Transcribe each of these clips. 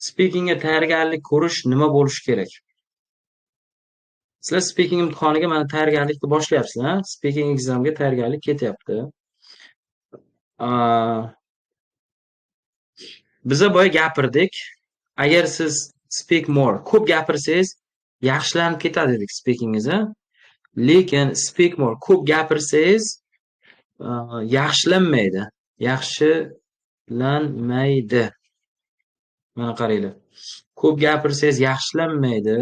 Speakingga tayyorgarlik ko'rish nima bo'lishi kerak? Sizlar speaking imtihoniga mana tayyorgarlikni boshlayapsizlar, speaking examga tayyorgarlik ketyapti. Biza boya gapirdik. Agar siz speak more, ko'p gapirsangiz yaxshilanib ketadi dedik speakingiz, a? Lekin speak more, ko'p gapirsangiz yaxshilanmaydi. Yaxshilanmaydi. Mana qaranglar. Ko'p gapirsangiz yaxshilanmaydi.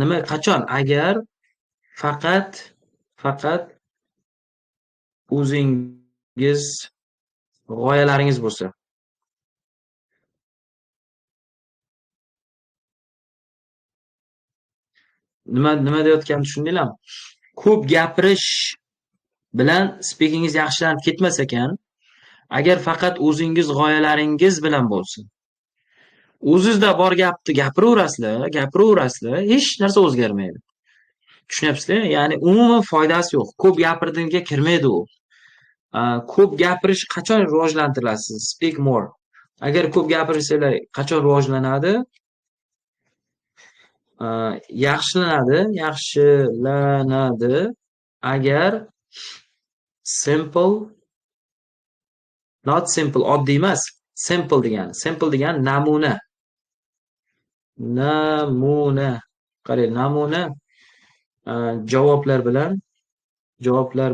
Nima qachon? Agar faqat o'zingiz g'oyalaringiz bo'lsa. Nima deyotganimni tushundinglarmi? Ko'p gapirish bilan speakingiz yaxshilanib ketmas ekan, agar faqat o'zingiz g'oyalaringiz bilan bo'lsin. O'zingizda bor gapni gapiraverasizlar, gapiraverasizlar, hech narsa o'zgarmaydi. Tushunyapsizlar? Ya'ni umuman foydasi yo'q. Ko'p gapirdimga kirmaydi u. Ko'p gapirish qachon rivojlantirasiz? Speak more. Agar ko'p gapirsanglar qachon rivojlanadi? Yaxshilanadi, yaxshilanadi agar simple, not simple, oddiy emas, simple degani, simple degani namuna. Namuna. Qarang, namuna javoblar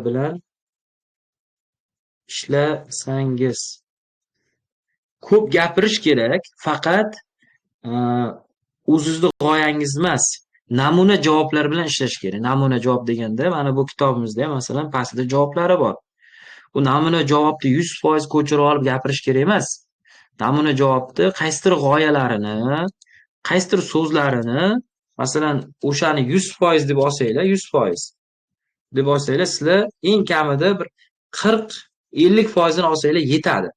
bilan ishlasangiz. Ko'p gapirish kerak, faqat o'zingizni g'oyangiz emas, namuna javoblar bilan ishlash kerak. Namuna javob deganda mana bu kitobimizda ham masalan pastida javoblari bor. U namuna javobni 100% ko'chirib olib gapirish kerak emas. Namuna javobni qaysidir g'oyalarini, qaysidir so'zlarini, masalan, o'shani 100% deb olsanglar, 100% deb olsanglar, sizlar eng kamida bir 40-50% olsanglar yetadi.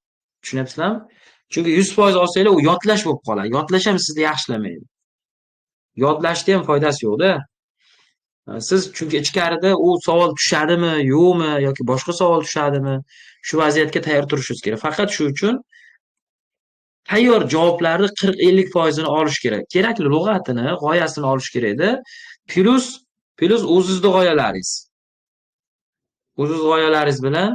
Tushunyapsizlarmi? Chunki 100% olsanglar u yodlash bo'lib qoladi. Yodlash ham sizni yaxshilamaydi. Yodlashda ham foydasi yo'q-da. Siz chunki ichkarida u savol tushadimi, yo'qmi yoki boshqa savol tushadimi, shu vaziyatga tayyor turishingiz kerak. Faqat shu uchun tayyor javoblarni 40-50% olish kerak. Kerakli lug'atini, g'oyasini olish kerakda. Plus o'zingizni g'oyalaringiz. O'zingiz g'oyalaringiz bilan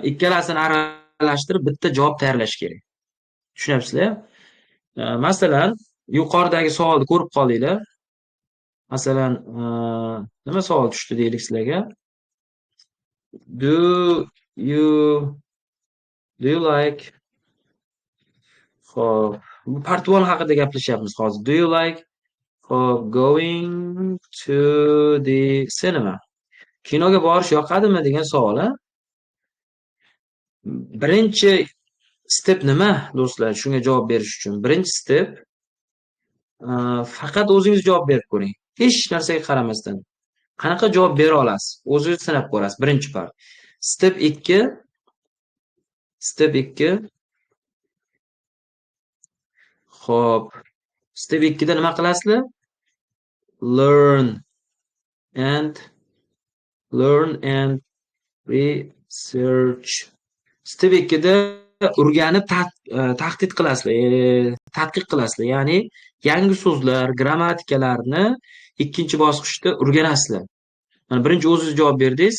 ikkalasini aralashtirib bitta javob tayyorlash kerak. Tushunyapsizlar? Masalan, yuqoridagi savolni ko'rib qoldinglar. Masalan, nima savol tushdi deylik sizlarga? Do you like? Xo'p, bu part 1 haqida gaplashyapmiz hozir. Do you like going to the cinema? Kinoga borish yoqadimi degan savol, a? Birinchi step nima, do'stlar? Shunga javob berish uchun birinchi step faqat o'zingiz javob berib ko'ring. Hech narsaga qaramasdan. Qanaqa javob bera olasiz? O'zingiz sinab ko'rasiz birinchi part. Step 2. Step 2. Xo'p. Step 2 da nima qilasizlar? Learn and research. Step 2 da o'rganib tahdid qilasizlar, tadqiq qilasizlar. Ya'ni yangi so'zlar, grammatikalarni ikkinchi bosqichda o'rganasizlar. Mana birinchi o'zingiz javob berdingiz.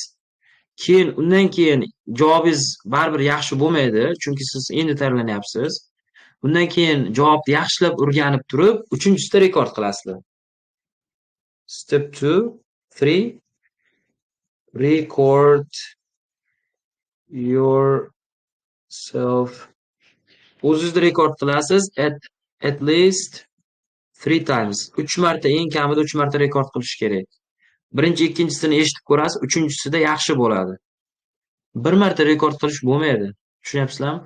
Keyin undan keyin javobingiz baribir yaxshi bo'lmaydi, chunki siz endi tayyorlanyapsiz. Undan keyin javobni yaxshilab o'rganib turib, uchinchisida rekord qilasizlar. Step 2, 3, record yourself. O'zingizni rekord qilasiz at least 3 times. 3 marta, eng kamida 3 marta rekord qilish kerak. Birinchi, ikkinchisini eshitib ko'rasiz, uchinchisida yaxshi bo'ladi. Bir marta rekord qilish bo'lmaydi. Tushunyapsizlarmi?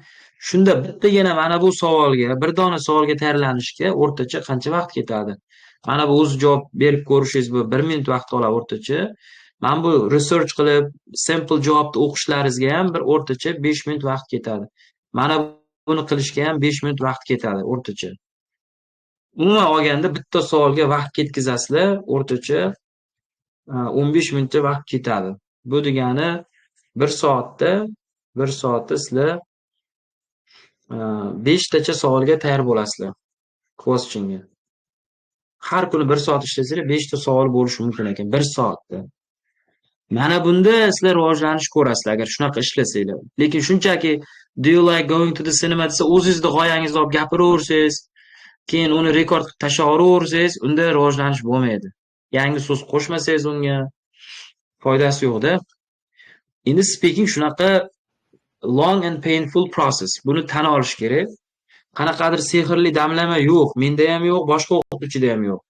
Shunda bittagina mana bu savolga, bir dona savolga tayyorlanishga o'rtacha qancha vaqt ketadi? Mana bu o'zi javob berib ko'rishingiz bu 1 minut vaqt oladi o'rtacha. Mana bu research qilib, sample javobni o'qishlaringizga ham bir o'rtacha 5 minut vaqt ketadi. Mana buni qilishga ham 5 minut vaqt ketadi o'rtacha. Umuman olganda bitta savolga vaqt ketkazasizlar, o'rtacha 15 minutcha vaqt ketadi. Bu degani 1 soatda sizlar Beshtacha savolga tayyor bo'lasizlar. Questionga. Har kuni bir soat ishlasanglar, beshta savol bo'lishi mumkin ekan bir soatda. Mana bunda sizlar rivojlanish ko'rasizlar, agar shunaqa ishlasanglar. Lekin shunchaki "Do you like going to the cinema?" desa, o'zingizni g'oyangizni olib gapiraversangiz, keyin uni rekord qilib tashlayveraversangiz, unda rivojlanish bo'lmaydi. Yangi so'z qo'shmasangiz, unga foydasi yo'q-da. Endi speaking shunaqa long and painful process. Buni tan olish kerak. Qanaqadir sehrli damlama yo'q. Menda ham yo'q, boshqa o'qituvchida ham yo'q.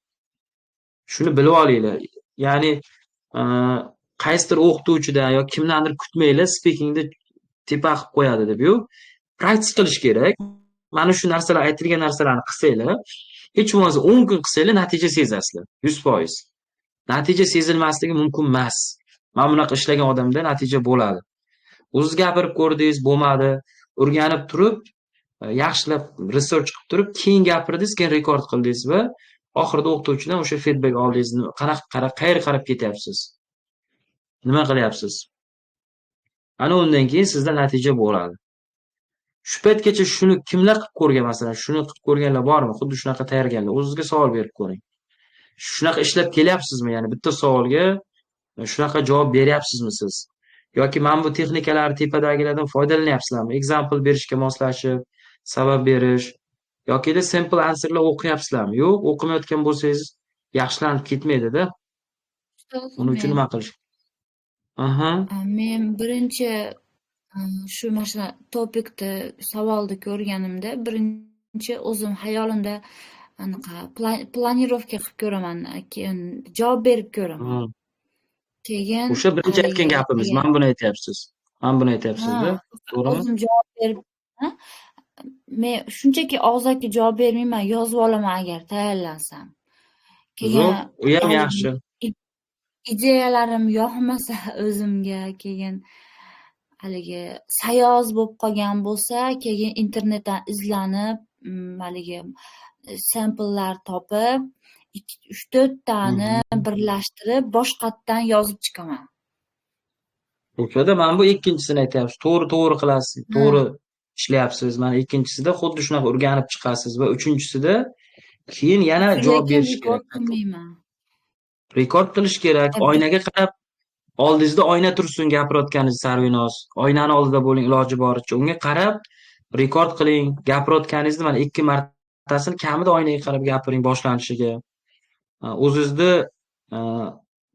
Shuni bilib olinglar. Ya'ni qaysidir o'qituvchidan yo kimdandir kutmanglar, speakingni tepa qilib qo'yadi deb, yo'q. Practice qilish kerak. Mana shu narsalar, aytilgan narsalarni qilsanglar, hech bo'lmasa 10 kun qilsanglar, natija sezasizlar. 100%. Natija sezilmasligi mumkin emas. Mana bunaqa ishlagan odamda natija bo'ladi. O'ziz gapirib ko'rdingiz, bo'lmadi. O'rganib turib, yaxshilab research qilib turib, keyin gapirdingiz, keyin rekord qildingiz va oxirida o'qituvchidan o'sha feedback oldingiz. Qanaqa qarab, qayerga qarab ketyapsiz? Nima qilyapsiz? Ana undan keyin sizda natija bo'ladi. Shu paytgacha shuni kimlar qilib ko'rgan, masalan, shuni qilib ko'rganlar bormi? Xuddi shunaqa tayyorgarlar. O'zingizga savol berib ko'ring. Shunaqa ishlab kelyapsizmi? Ya'ni bitta savolga shunaqa javob beryapsizmi siz? Yoki mana bu texnikalar tepadagilardan foydalanyapsizlarmi? Example berishga moslashib, sabab berish yokida sample answerlar o'qiyapsizlarmi? Yo'q, o'qimayotgan bo'lsangiz, yaxshilanib ketmaydi-da. Uning uchun nima qilish? Aha. Men birinchi shu mana shu topicni, savolni ko'rganimda, birinchi o'zim hayolimda anaqa планировка qilib ko'raman, keyin javob berib ko'raman. Keyin O'sha birinchi aytgan haligi gapimiz. Mana buni aytyapsiz. Mana buni aytyapsiz-da, to'g'rimi? O'zim javob berib, men shunchaki og'zaki javob bermayman, yozib olaman agar tayyorlansam. Keyin Zo'r, u ham haligi yaxshi. Ideyalarim yoqmasa o'zimga, keyin haligi sayoz bo'lib qolgan bo'lsa, keyin internetdan izlanib, haligi samplelar topib, uch to'rttani birlashtirib, boshqatdan yozib chiqaman. O'shada mana bu ikkinchisini aytyapsiz. To'g'ri, to'g'ri qilasiz, to'g'ri ishlayapsiz. Mana ikkinchisida xuddi shunaqa o'rganib chiqasiz va uchinchisida keyin yana javob Lekin berish rekord kerak. qilmayman. Rekord qilish kerak. Oynaga qarab, oldingizda oyna tursin gapirayotganingiz, Sarvinoz. Oynani oldida bo'ling iloji boricha. Unga qarab rekord qiling. Gapirayotganingizni mana ikki martasini kamida oynaga qarab gapiring boshlanishiga. O'zizni,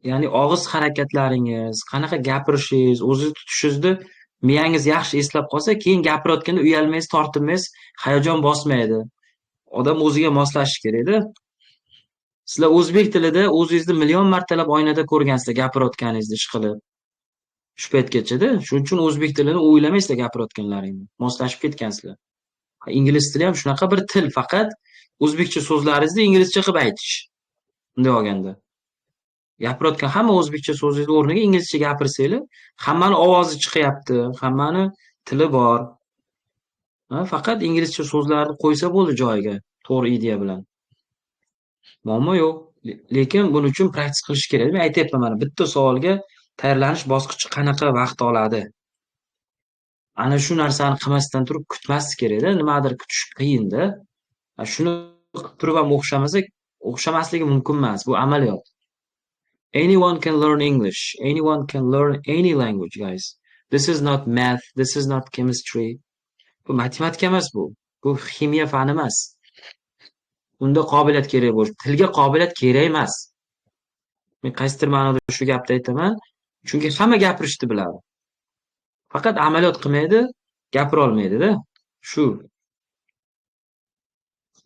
ya'ni og'iz harakatlaringiz, qanaqa gapirishingiz, o'zingizni tutishingizni miyangiz yaxshi eslab qolsa, keyin gapirayotganda uyalmaysiz, tortinmaysiz, hayajon bosmaydi. Odam o'ziga moslashishi kerakda. Sizlar o'zbek tilida o'zingizni million martalab oynada ko'rgansizlar gapirayotganingizni, ishqilib. Shu paytgacha-da. Shuning uchun o'zbek tilini o'ylamaysizlar gapirayotganlaringni. Moslashib ketgansizlar. Ingliz tili ham shunaqa bir til, faqat o'zbekcha so'zlaringizni inglizcha qilib aytish. Bunday olganda. Gapirayotgan hamma o'zbekcha so'zingizni o'rniga inglizcha gapirsanglar, hammani ovozi chiqyapti, hammani tili bor. Faqat inglizcha so'zlarni qo'ysa bo'ldi joyiga, to'g'ri ideya bilan. Muammo yo'q. Lekin buning uchun practice qilish kerak. Men aytyapman, mana bitta savolga tayyorlanish bosqichi qanaqa vaqt oladi. Ana shu narsani qilmasdan turib kutmaslik kerakda. Nimadir kutish qiyinda. Shuni qilib turib ham o'xshamasa, o'xshamasligi mumkin emas. Bu amaliyot. Anyone can learn English. Anyone can learn any language, guys. This is not math. This is not chemistry. Bu matematika emas bu. Bu ximiya fani emas. Unda qobiliyat kerak bo'lishi. Tilga qobiliyat kerak emas. Men qaysidir ma'noda shu gapni aytaman. Chunki hamma gapirishni biladi. Faqat amaliyot qilmaydi, gapira olmaydi-da. Shu.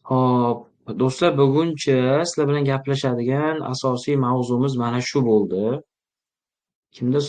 Xo'p, do'stlar, buguncha sizlar bilan gaplashadigan asosiy mavzumiz mana shu bo'ldi. Kimda